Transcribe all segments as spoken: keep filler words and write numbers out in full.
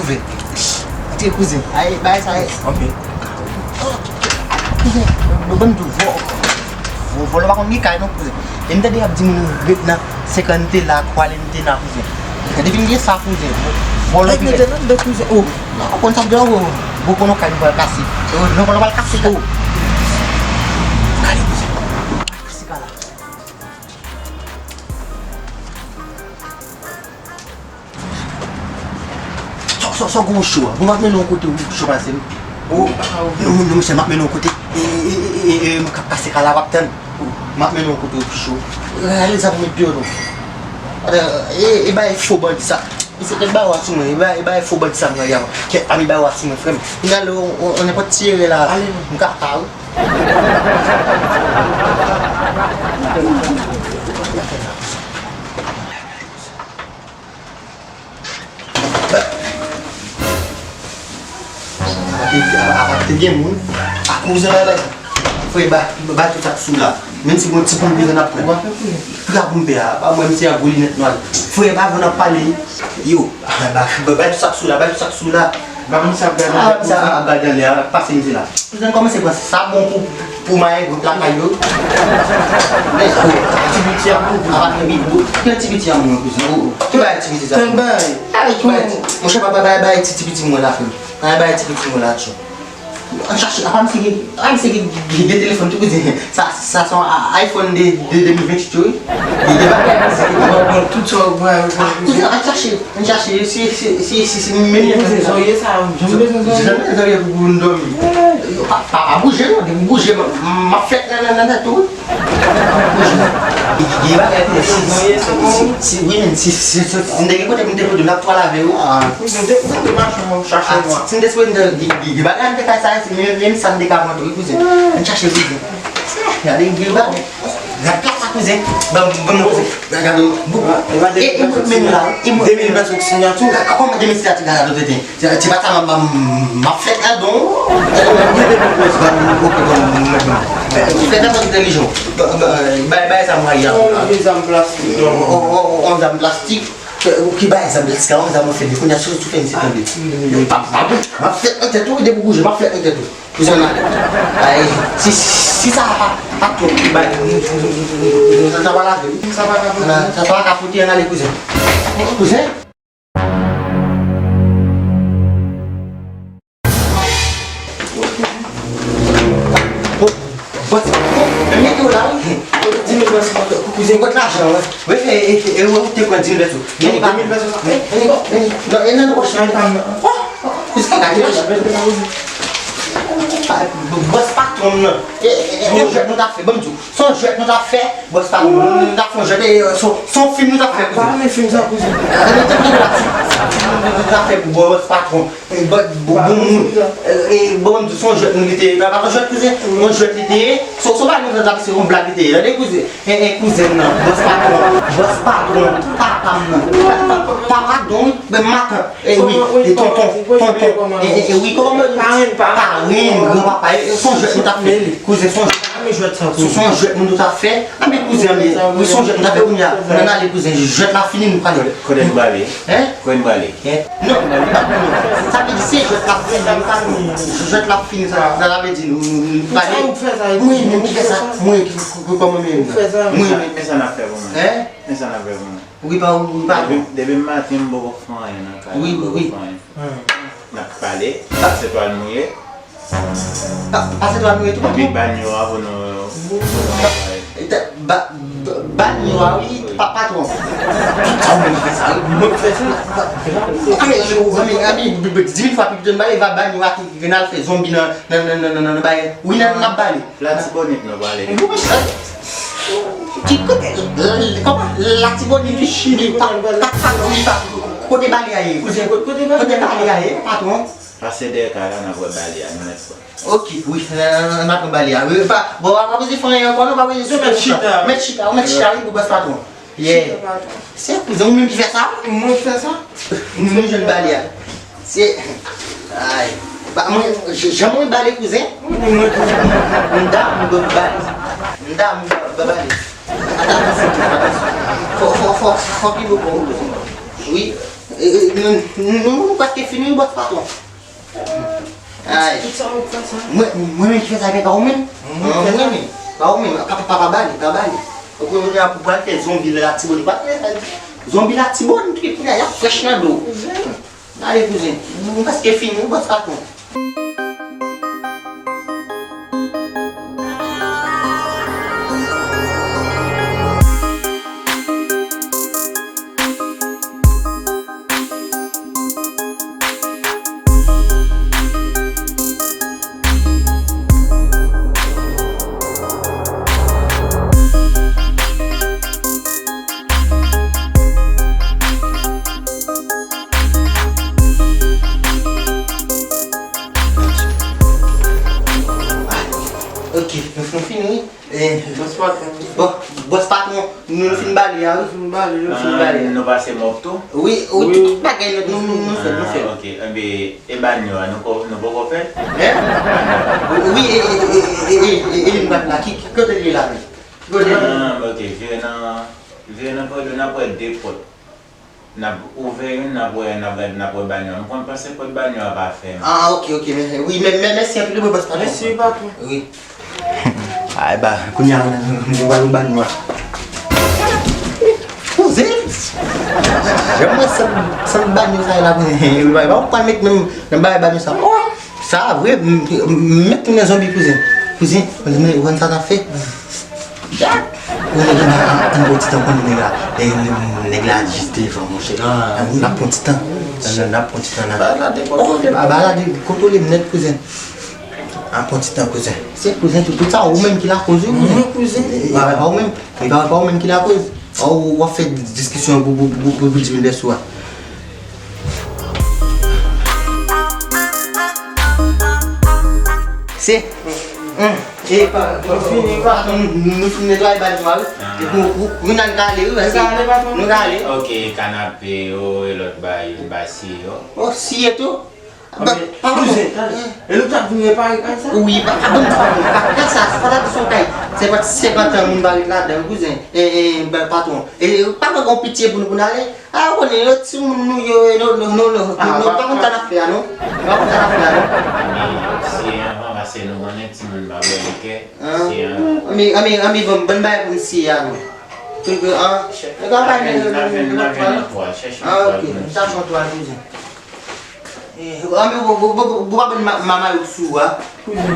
Antre, kouzen. Ay, bay sa, ay. Ok. Kouzen, ban m di w, vò-, vò-, vòlò pa konn gen kay non, kouzen. E m tande y ap di moun ret nan senkantena, kwalentena, kouzen. Depi m gen sa, kouzen, vòlò ki ret. Nan, nan, kouzen, oh. Non, konn sa m di w, gwo kono kay nou pral kase. Nou kono pral kase, oh. Gade, kouzen. Kase kay la. Sa, sa, sa gwo cho a. Bon, m ap mennen w kote w cho pase m. Oh, non, non, mesye, m ap mennen w kote. E, e, e, e, e, m ap kase kay la, w ap tann. M ap mennen w kote w pi cho. Gade sa pou met pye w non. E, e, e bay fo bandi sa. Mesye, kèt bay wa sou mwen. E bay, e bay fo bandi sa m nan yaman. Kèt pa mi bay wa sou mwen, frè m. Vin ale, on, on, on nenpòt ti erè la. Ale, non. M ka pa, wi. Apa te, apa te gen moun. A kouzen bay bay sa. Frè, ba, ba tout sa k sou la. Menm si gon ti poul bezwen n ap pran. Pi ka pou m pè a. Pa mwen, misye a gwo linèt nwa. Frè, ba, nou ap pale. Yo, ba, ba, ba, ba tout sa k sou la, ba tout sa k sou la. Ba moun sa ap gade. Ah, sa ap gade anlè a, pase misye la. Kouzen kòmanse pran sa bon pou, pou maye gwoup lakay yo. Let's go. Ti piti a pou. Apa te gen gwoup. Ki ti piti a moun, kouzen? Ou, ou. Ki bay ti piti sa? Tann bay. Ay, ki bay ti. Monchè, papa, bay, bay ti, ti piti mwen la, frè m. Bay, bay ti piti mwen la, tchou. Ann chache, apa misye gen, apa misye gen, gen, gen telefòn tou, kouzen. Sa, sa se yon a-, iPhone de, de de mil venntuit wi. Gen de bagay misye gen. Bon, bon, tout sa w pran, ah, kouzen, ann chache, ann chache, si, si, si, si, si, men. Kouzen, sa w ye sa, janm bezwen sa. Janm bezwen sa w ye pou, pou n dòmi. Pa, pa, pa bouje non, depi w bouje, m, m ap fèt nan, nan, nan tèt ou wi. Gen bagay pou si, si, si, si, wi, men si, si, si, si m te gen kote pou m te pote, m t ap twal avè w. Ah. Wi, men te, te mache, chache mwen. Si m te sipoze gen, gen, gen bagay m te fè sa, menm, menm sa m te ka pran tou, wi, kouzen. Ann chache, kouzen. Gade, gen bagay. Gade plas la, kouzen. Ban, ban mwen, kouzen. Gade, gade. E, e, e, menm la, e, de mil pèsòn ki siyen tou. Kòman de mil siyen tou, gade, gade, gade. Se, se pa sa m, m, m ap fèt ladan. Fèt ladan ki relijon. Bay, bay sa mwen a. On zam plastik. On, on, on zam plastik. Ki bay zam plastik la, on zam an fèt de kounye a sou, sou fè misye tonbe. Pa, pa, m ap fèt nan tèt ou, depi w bouje, m ap fèt nan tèt ou. Kouzen nan. Ay, si, si sa pa, pa twòp ki bay, sa pa lave. Sa pa ka pote. Sa pa ka pote, ann ale, kouzen. Kouzen. Bòs, bòs, mete w la, wi. Di m bòs, kouzen, kot lajan an? Wi, e, e, e, ou te pran di m bèt ou. Vini, pa. Vini, vini. Non, e nan pòch mwen. Oh, oh, kouzen, gade lajan. Bòs patwon m nan. E, e, e, e, jwèt nou ta fè, ban m di w. Se yon jwèt nou t ap fè, bòs patwon. Nou t ap fè yon jwèt, e, se, se yon fim nou t ap fè, kouzen. Pa renmen fim sa, kouzen. Gade, nou te vle la, se, se yon fim nou, nou t ap fè pou bòs patwon. E, bò, bò, bon moun. E, e, bon, se yon jwèt nou li te ye. Pa, pa yon jwèt, kouzen. Yon jwèt li te ye. Se, se pa yon jwèt, se yon blag li te ye. Tande, kouzen. E, e, kouzen nan, bòs patwon. Bòs patwon. Papa m nan. Pa, pa, papa don, wi. Men matant. E wi, e tonton, tonton. E, e, e wi, kòman mwen di? Parenn, parenn, granpapa. E, e, se yon jwèt nou t ap fè. Kouzen, se yon jwèt. Renmen jwèt sa, kouzen. Se, se yon jwèt nou t ap fè. Anben kouzen, anben, wi, se yon jwèt nou t ap fè kounye a. Ann ale, kouzen, jwèt la fini, nou prale. Kote n prale? Hein? Kote n prale? Hein? Non, non, non. Sa vle di se jwèt la fini, nou prale. Jwèt la fini, sa, sa vle di nou, nou, nou prale. Mwen menm ki fè sa, mwen ki, ki, ki, kòman menm? Mwen menm. Men sa n ap fè pou mwen. Hein? Men sa n ap fè pou mwen. Wi, pa, wi, pa. Depi, depi maten, m poko fè anyen nan kay la, m poko fè anyen. N ap pale, pase twal mouye. Pa, pase twal mouye tou. Epi banyo a pou nou, pou nou bay. Ba, ba, banyo a, wi, pa, patwon. Tout sa mwen fè sa, wi, mwen fè sa. Anben, anben, anben, di mil fwa pi pito n bale, va banyo a ki, ki vin al fè zonbi nan, nan, nan, nan, nan, nan, nan bay. Wi, nan, n ap bale. Latibonit nou prale. Ki kote? Kòman? Latibonit, wi. Li pa, pa, pa, li pa. Kote bale a ye? Kote, kote bale a ye, patwon? Pase dèyè kay la, n ap wè bale a, nou mèt pran. Ok, wi, n ap pran bale a. Wi, pa, bon, pa, pa bezwen fè anyen ankò, non, pa bezwen sou mèt chita. Mèt chita, ou mèt chita, wi, pou bòs patwon. Yeah. Se kouzen ou menm ki fè sa? Mwen fè sa? Nou, nou jwenn bale a. Se, ay, ba, mwen, j-, jan mwen bale kouzen. M damou bale. M damou ba, bale. Atansyon, atansyon. Fò, fò, fò, fò pi bon pou kouzen. Wi. E, e, nou, nou, nou, nou prèske fini, wi, bòs patwon. Ay. Tout sa ou fè sa? Mwen, mwen menm ki fè sa, pa ou menm? Mwen ki fè sa? Mwen menm. Pa ou menm. Pa, pa, pa, pa ba li, pa ba li. Ou konnen pou pral fè zonbi Latibonit, pa fè sa. Zonbi Latibonit, tout kounye a, y ap frèch nan do. Zen. Ale, kouzen. Nou prèske fini, wi, bòs patwon. Ok, nou, nou fini, wi. Eh, bòs patwon. Bon, bòs patwon, nou, nou fin bale a, wi. Nou fin bale, nou fin bale. Ah, nou pase mòp tou? Wi, wi, tout bagay nou, nou, nou, nou fè, nou fè. Ah, ok. Enben, e banyo a, nou ko-, nou poko fè? Hein? Wi, e, e, e, e, e, e, e, e, la, ki, ki kote li ye la menm? Ki kote li ye? Ah, ok, vire nan, vire nan koridò, n ap wè de pòt. N ap ouvè youn, n ap wè, n ap gad, n ap wè banyo a. M konn panse pòt banyo a pa fèmen. Ah, ok, ok, men, wi, men, men, mèsi anpil, wi, bòs patwon. Mèsi, patwon. Wi. Ay, ba, kounye a, nou, nou, nou pral nan banyo a. Kouzen, jan mwen santi, santi banyo sa la, kouzen, ba, ba, ou pral met menm nan bagay banyo sa. Oh, sa vre, m, m, met tounen zonbi, kouzen. Kouzen, ou konn sa n ap fè? Jak! Wi, nèg la, an, an, an, pran ti tan, konnen nèg la, nèg, nèg, nèg la jis devan, monchè. Ah, wi. N ap pran ti tan. N ap pran ti tan, n ap... Balade, kontwole. Oh, ba, balade, kontwole m nèt, kouzen. An pran ti tan, kouzen. Se kouzen tou, tout sa, ou menm ki lakoz, wi, kouzen. Wi, kouzen. E, e, pa, pa ou menm, e pa, pa ou menm ki lakoz. Ou, w ap fè diskisyon pou, pou, pou, pou, pou di m lè sou a. Se. Hum. E pa, nou fini, pa, nou, nou fin netwaye banyo a, wi. Ah. E pou, pou, pou n al kale, wi, nou kale, patwon. Nou kale. Ok, kanape yo, e lòt bagay, yo, n pa siye yo. Oh, siye tou? Ba, ok, pa kouzen, tande. E nou t ap vin repare kay sa? Wi, pa, pa, bon, pa, bon, pa, kay sa, se pa ta di son kay. Se pa senkant an moun pa ret ladan, kouzen. E, e, ba, patwon. E, pa gen yon pitye pou nou, pou n ale? A, ou konnen, yo timoun nou yo, e, nou, nou, nou, nou, nou, nou pa konn sa n ap fè a, non. Nou pa konn sa n ap fè a, non. Anben, siye anvan, paske nou konnen timoun pa bò bouke. Ah. Siye anvan. Anben, anben, anben, bon, bon bagay pou n siye a, non. Tout, ah, e pa bay, n a jwenn, n a jwenn nan twal. Ah, ok, n ta jwenn twal, kouzen. E, anben, bon, bon, bon, bon, bon, pa ban ma, ma, mayo sou a. Kouzen.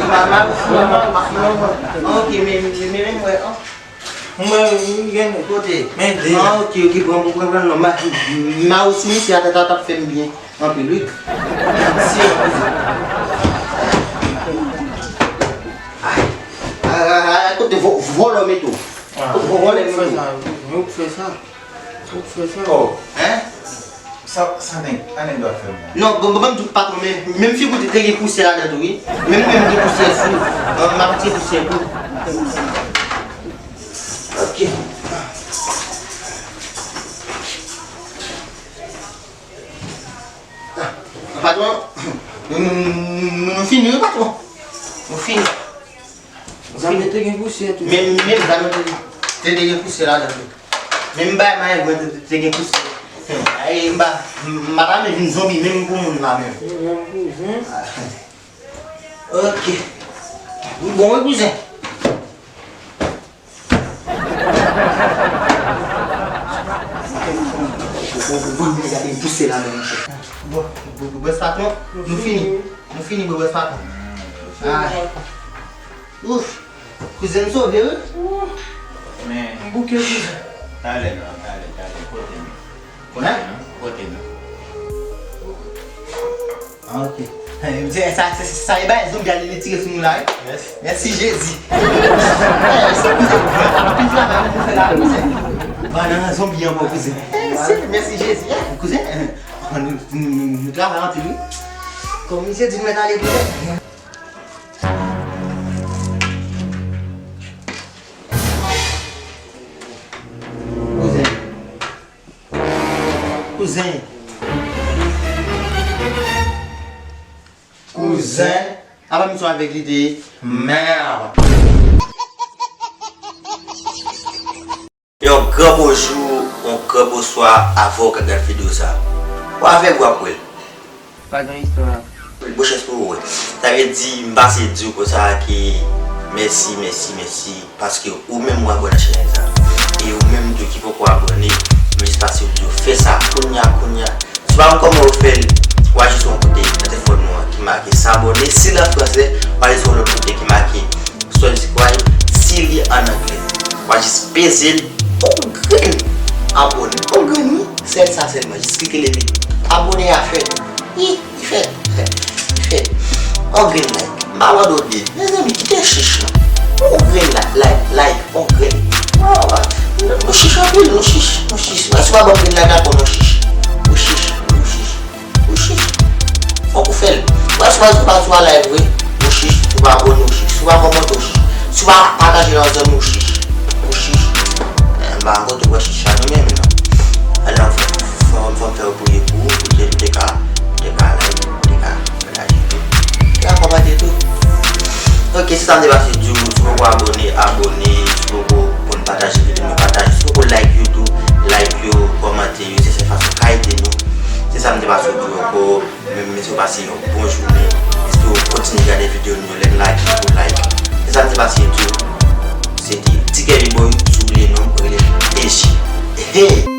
Ma, mayo sou a, ma, ma, ma, ma. Ah, ok, men, men, men, men, wè, ah. Mwen, mwen gen kote. Men de. Ah, ok, ok, pran, pran, pran, non, ma, ma ou sou misye a, ta, ta, t ap fè m byen anpil, wi. Si, kouzen. Ay, ay, ay, ay, kote vò-, vòlò mete w? Ah, kote vò-, vòlò mete w? Ou k fè sa, ou k fè sa. Ou k fè sa. Oh. Hein? Sa, sa nèg, sa nèg la fè m la? Non, bon, bon, ban m di w, patwon, men, menm figi w te, te gen pousyè ladan tou, wi. Menm mwen, m gen pousyè sou, euh, m ap retire pousyè tou. Ok. Ah, patwon, nou, nou, nou, nou, nou fini, wi, patwon. Nou fini. Zam yo te gen pousyè tou. Men, men zam yo te, te, te gen pousyè ladan tou. Menm bagay mayèl mwen te, te, te gen pousyè. Ay, m pa, m pa ta vle vin zonbi menm pou moun la menm. Menm kouzen. Ok. Ou bon, wi, kouzen. Bon, bon, bon, gade, pouse la, men, monchè. Bon, bon, bon, bòs patwon, nou fini. Nou fini, bon, bòs patwon. Ay. Ouf. Kouzen sove, wi. Men. M bouke, kouzen. Talè non, talè, talè, kote nou? Kote nou? Kote nou? Ah, ok. Sa, sa, sa, sa e bay zonbi a li, li tire sou nou la, wi. Mèsi. Mèsi Jezi. Eh, se kouzen. Anpil travay nou fè la, kouzen. Ban nan zonbi ankò, kouzen. Eh, se, mèsi Jezi. Eh, kouzen, eh, nou, nou, nou, nou travay anpil, wi. Kòm misye di nou mèt ale, kouzen. Kouzen. Kouzen. Kouzen. Apa misyon avèk li te ye? Mèd. Yon gran bonjou, yon Gran bonswa avè w k ap gad videyo sa. W avè w ap wè l. Pa gen istwa. Bon chans pou ou wè. Sa vle di m pase di w konsa ke mèsi, mèsi, mèsi paske ou menm ou abòne nan chanèl sa. E ou menm tou ki poko abòne, m jis pase w di w fè sa kounya kounya. Si w pa konn kòman yo fè l, w a jis yon kote nan telefòn nou an ki make s'abonner. Si l an fransè, w a jis yon lòt kote ki make subscribe. Si li an anglè, w a jis peze l, yon grenn abòne. Yon grenn wi, sèl sa sèlman. Jis klike li epi abòne a fèt. Wi, li fèt. Li fèt. Yon grenn like. M pa mande w de. Mezanmi, kite chich lan. Yon grenn like, like, like, yon grenn. Wa, wa. Nou chich anpil, nou chich, nou chich. Mwen si w pa ban m grenn like la, konn yon chich. Yon chich, yon chich. Yon chich. Fòk ou fè l. Wè, si w pa, si w pa, si w pa like vre, yon chich. Si w pa abòne, yon chich. Si w pa kòmante, yon chich. Si w pa pataje nan zòn, yon chich. Yon chich. Eh, m pa kote w wè chich la, non, men, men, non. Alè, fò, fò, fò m fè w priye pou ou, pou te, pou te ka, pou te ka like, pou te ka pataje tou. Te ka kòmante tou. Ok, se sa m te pase di w, si w poko abòne, abòne, si w poko konn pataje videyo, pataje, si w poko like yo tou, like yo, kòmante yo, se sèl fason w ka ede nou. Se sa m te pase di w ankò, men, men si w pase yon bon jounen, espere w kontinye gade videyo nou yo, lè n lage, ou like. Se sa m te pase di w, se te Ti Kèvi Boy, si w bliye non m, rele Eji. Hey!